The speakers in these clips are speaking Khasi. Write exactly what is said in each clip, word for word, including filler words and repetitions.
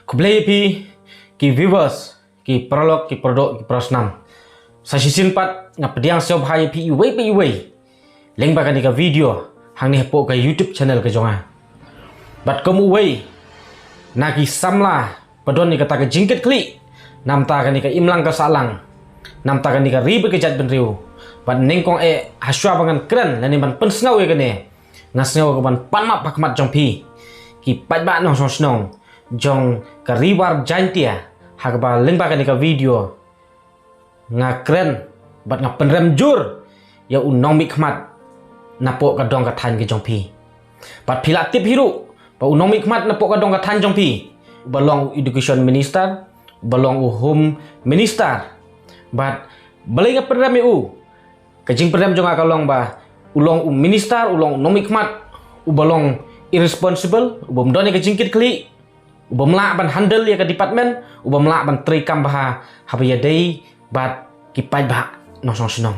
Khublei ïa phi ki viewers, ki paralok, ki paradoh, ki parasnam. Sa shisien pat nga pdiang sngewbha ïa phi iwei pa iwei lyngba kane ka video hangne hapoh ka YouTube channel ka jong nga. Bad kum uwei na ki samla ba don ïa kata ka jingkitkhlieh namar kane ka imlang ka sahlang, namar kane ka ri bad ka jaitbynriew, bad nyngkong eh hashwa ba ngan kren lane ban pynsngew ïa kane, nga sngew ka ban pan map ha khmat jong phi ki paidbah nongshong shnong jong ka Ri War Jaintia, ha kaba lyngba kane ka video nga kren bad nga pynrem jur ïa u nongmihkhmat napoh ka dong ka thaiñ ka jong phi. Bad phi la tip hi ruh ba u nongmihkhmat napoh ka dong ka thaiñ jong phi, uba long u education minister, uba long u home minister, bad balei nga pynrem ïa u? Ka jingpynrem jong nga ka long ba u long u minister, u long u nongmihkhmat uba long irresponsible, u bym don ïa ka jingkitkhlieh, u bym lah ban handle ïa ka department, u bym lah ban treikam bha haba ïadei bad ki paidbah nongshong shnong.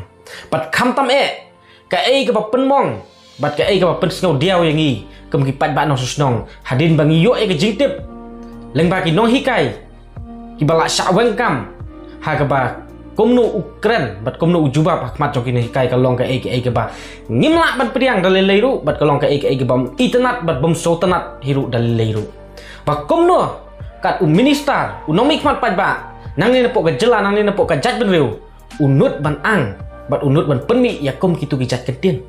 Bad khamtam eh kaei kaba pynmong bad kaei kaba pynsngew diaw ïa ngi kum ki paidbah nongshong shnong hadien ba ngi ïoh ïa ka jingtip lyngba ki nonghikai kiba la shah weng kam ha kaba kumno u kren bad kumno u jubab ha khmat jong ki nonghikai, ka long kaei kaei kaba ngim lah ban pdiang da lei lei ruh, bad ka long kaei kaei kaba ym itynnad bad bym sngewtynnad hi ruh da lei lei ruh. Ba kumno kat u minister, u nongmihkhmat paidbah, nangne napoh ka jylla, nangne napoh ka jaitbynriew, u nud ban ang bad u nud ban pynmih ïa kum kitu ki jait kyntien?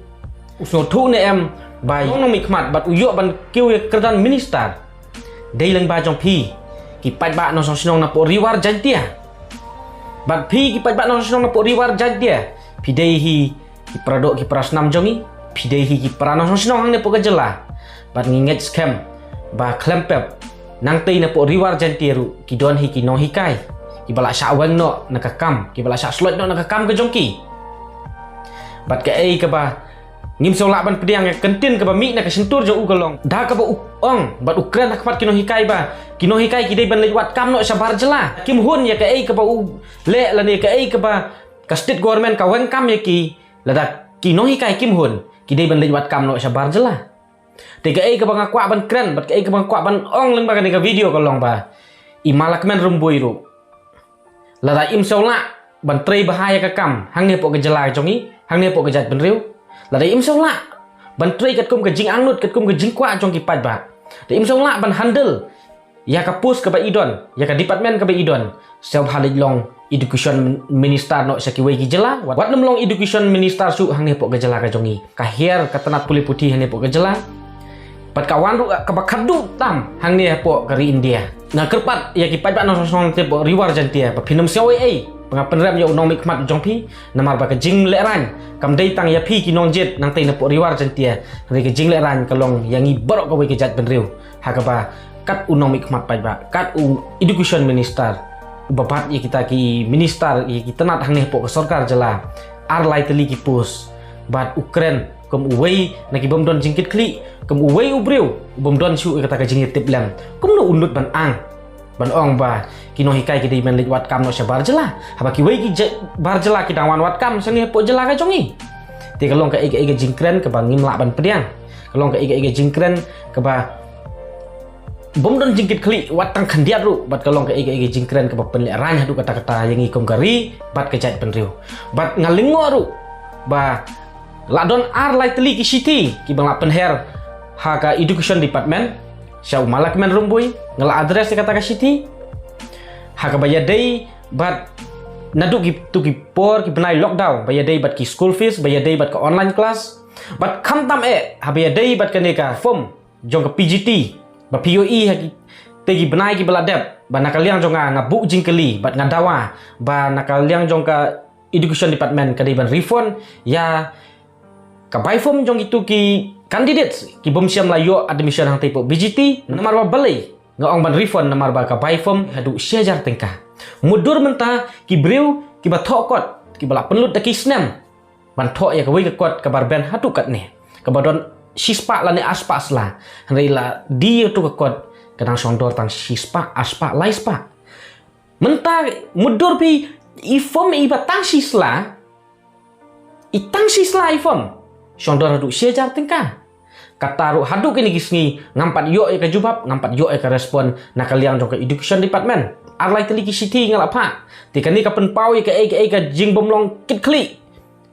U sngewthuh ne em ba u nongmihkhmat bad u ïoh ban kiew ïa ka kyrdan minister? Dei lyngba jong phi ki paidbah nongshong shnong napoh Ri War Jaintia. Bad phi ki paidbah nongshong shnong napoh Ri War Jaintia, phi dei hi ki paradoh ki parasnam jong ngi, phi dei hi ki para nongshong shnong hangne hapoh ka jylla. Bad ngi ngeit skhem ba khlem pep, nangtei napoh Ri War Jaintia ruh ki don hi ki nonghikai kiba la shah weng noh na ka kam, kiba la shah sloit noh na ka kam ka jong ki. Bad kaei kaba ngim sngewlah ban pdiang ïa ka kyntien kaba mih na ka shyntur jong u ka long da kaba u ong bad u kren ha khmat ki nonghikai ba ki nonghikai ki dei ban leit wad kam noh shabar jylla. Kim hun ïa kaei kaba u leh lane kaei kaba ka state government ka weng kam ïa ki, lada ki nonghikai kim hun, ki dei ban leit wad kam noh shabar jylla. Te kaei kaba nga kwah ban kren bad kaei kaba nga kwah ban ong lyngba kane ka video ka long ba i Ma Lahkmen Rymbui ruh, lada im sngewlah ban trei bha ïa ka kam hangne hapoh ka jylla ka jong ngi, hangne hapoh ka jaitbynriew, lada im sngewlah ban trei katkum ka jingangnud, katkum ka jingkwah jong ki paidbah, lada im sngewlah ban handle ïa ka post kaba i don, ïa ka department kaba i don, sngewbha leit long education minister noh sha kiwei ki jylla. Wat, wat nym long education minister shuh hangne hapoh ka jylla ka jong ngi. Ka hiar ka tnat pule puthi hangne hapoh ka jylla, bad ka wan ruh kaba khatduh tam hangne hapoh ka ri India. Nga kyrpad ïa ki paidbah nongshong shnong napoh Ri War Jaintia ba phin ym sngew ei ei ba nga pynrem ïa u nongmihkhmat jong phi, namar ba ka jinglehrain kam dei tang ïa phi ki nongjied nangtei napoh Ri War Jaintia, hynrei ka jinglehrain ka long ïa ngi baroh kawei ka jaitbynriew. Ha kaba kat u nongmihkhmat paidbah, kat u education minister, uba bat ïa kita ki minister, ïa ki tnat hangne hapoh ka sorkar jylla, ar lai tylli ki post, bad u kren kum uwei na ki bym don jingkitkhlieh, kum uwei u briew u bym don shuh ïa kata ka jingïatiplem. Kumno u nud ban ang, ban ong ba ki nonghikai ki dei ban leit wad kam noh shabar jylla, haba kiwei ki ja-, bar jylla ki dang wan wad kam sha hangne hapoh jylla ka jong ngi? Te ka long kaei kaei ka jingkren kaba ngim lah ban pdiang. Ka long kaei kaei ka jingkren kaba bym don jingkitkhlieh wat tang khyndiat ruh, bad ka long kaei kaei ka jingkren kaba pynlehrain haduh katta katta ïa ngi kum ka ri bad ka jaitbynriew. Bad nga lyngngoh ruh ba la don ar lai tylli ki shithi kiba nga la pynher ha ka education department sha u Ma Lahkmen Rymbui. Nga la address ïa kata ka shithi ha kaba ïadei bad naduh kitu ki por ki bnai lockdown, ba ïadei bad ki school fees, ba ïadei bad ka online class. Bad khamtam eh haba ïadei bad kane ka form jong ka P G T ba phi ïohi ha kitei ki bnai kiba la dep, ba na ka liang jong nga, nga buh jingkylli bad nga dawa ba na ka liang jong ka education department ka dei ban refund ïa ka bai form jong kitu ki candidates ki bym shym la ïoh admission hangtei hapoh P G T. Namar ba balei nga ong ban refund? Namar ba ka bai form haduh shi hajar tyngka. Mutdur mynta ki briew kiba thoh kot, kiba la pynlut da ki snem ban thoh ïa kawei ka kot kaba rben haduh katne, kaba don shispah lane arspah sla, hynrei la die ïa katu ka kot ka dang shong dor tang shispah, arspah, laispah. Mynta mutdur phi, i form iba tang shi sla, i tang shi sla i form, shong dor haduh shi hajar tyngka. Kata ruh haduh kine ki sngi ngam pat ïoh ïa ka jubab, ngam pat ïoh ïa ka respond na ka liang jong ka education department. Ar lai tylli ki shithi nga la phah. Te kane ka pynpaw ïa kaei kaei ka jingbymlong kitkhlieh,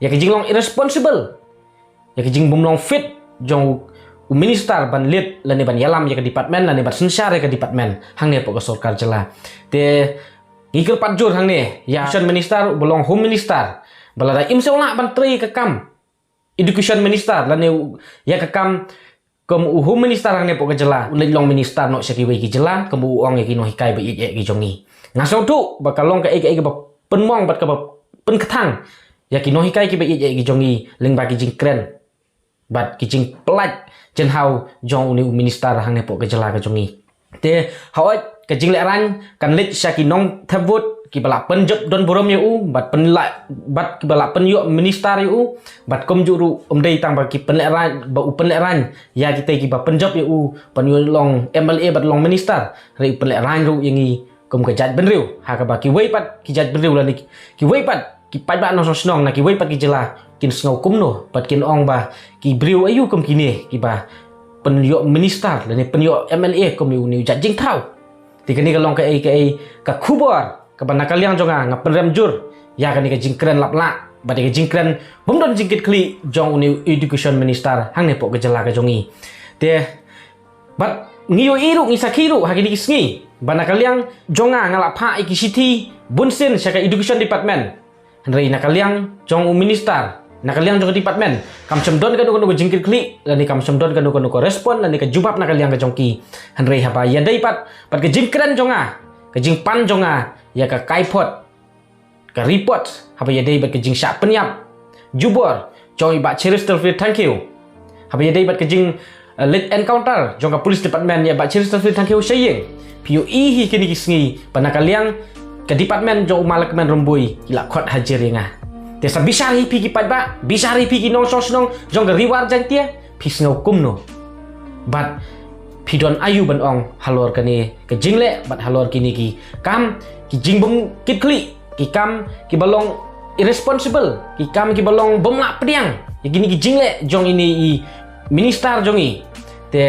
ïa ka jinglong irresponsible, ïa ka jingbymlong fit jong u minister ban leit lane ban ïalam ïa ka department lane ban synshar ïa ka department hangne hapoh ka sorkar jylla. Te ngi kyrpad jur hangne ïa u education minister, uba long home minister, ba lada im sngewlah ban trei ïa ka kam education minister lane u, ïa ka kam kum u home minister hangne hapoh ka jylla, un leit long minister noh sha kiwei ki jylla kum u ong ïa ki nonghikai ba ïeit eh ki jong ngi. Nga sngewthuh ba ka long kaei kaei kaba pynmong bad kaba pynkthang ïa ki nonghikai kiba ïeit eh ki jong ngi lyngba ki jingkren bad ki jingpynlait jingthaw jong une u minister hangne hapoh ka jylla ka jong ngi. Te hooid, ka jinglehraiñ kan leit sha ki nongthep vote kiba la pynjop don burom ïa u bad pynlait bad kiba la pynïoh minister ïa u. Bad kumjuh ruh ym dei tang ba ki pynlehraiñ, ba u pynlehraiñ ïa kita kiba pynjop ïa u ban ïoh long M L A bad long minister, hynrei u pynlehraiñ ruh ïa ngi kum ka jaitbynriew, ha kaba kiwei pat ki jaitbynriew lane kiwei pat ki paidbah nongshong shnong na kiwei pat ki jylla kin sngew kumno bad kin ong ba ki briew aïu kum kine kiba pynïoh minister lane pynïoh M L A kum ïa une u jait jingthaw. Te kane ka long kaei kaei ka khubor kaba na ka liang jong nga nga pynrem jur ïa kane ka jingkren laplah bad ïa ka jingkren bym don jingkitkhlieh jong une u education minister hangne hapoh ka jylla ka jong ngi. Te bad ngi ïohi ruh, ngi sakhi ruh ha kine ki sngi ba na ka liang jong nga nga la phah ïa ki shithi bunsien sha ka education department. Hynrei na ka liang jong u minister, na ka liang jong ka department, kam shym don kano kano ka jingkitkhlieh lane kam shym don kano kano ka respond lane ka jubab na ka liang ka jong ki. Hynrei haba ïadei pat bad ka jingkren jong nga, ka jingpan jong nga ïa ka kaiphod, ka report, haba ïadei bad ka jingshah pynïap jubor jong i Bah Cheristerfield Thangkhiew, haba ïadei bad ka jing, eh, late encounter jong ka police department ïa Bah Cheristerfield Thangkhiew sha ïing, phi ïohi hi kine ki sngi ba na ka liang ka department jong u Ma Lahkmen Rymbui ki la khot hajir ïa nga. Te sa bishar hi phi ki paidbah, bishar hi phi ki nongshong shnong jong ka Ri War Jaiñtia, phi sngew kumno? Bad phi don aïu ban ong halor kane ka jingleh bad halor kine ki kam, ki jingbymkitkhlieh, ki kam kiba long irresponsible, ki kam kiba long bym lah pdiang ïa kine ki jingleh jong ine i minister jong ngi? Te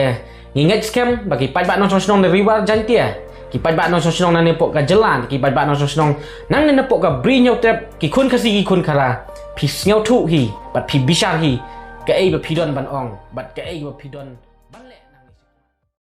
ngi ngeit skhem ba ki paidbah nongshong shnong na Ri War Jaiñtia, ki paidbah nongshong shnong nangne hapoh ka jylla, ki paidbah nongshong shnong nangne hapoh ka Bri Hynñiewtrep, ki khun Khasi ki khun Khara, phi sngewthuh hi bad phi bishar hi kaei ba phi don ban ong bad kaei ba phi don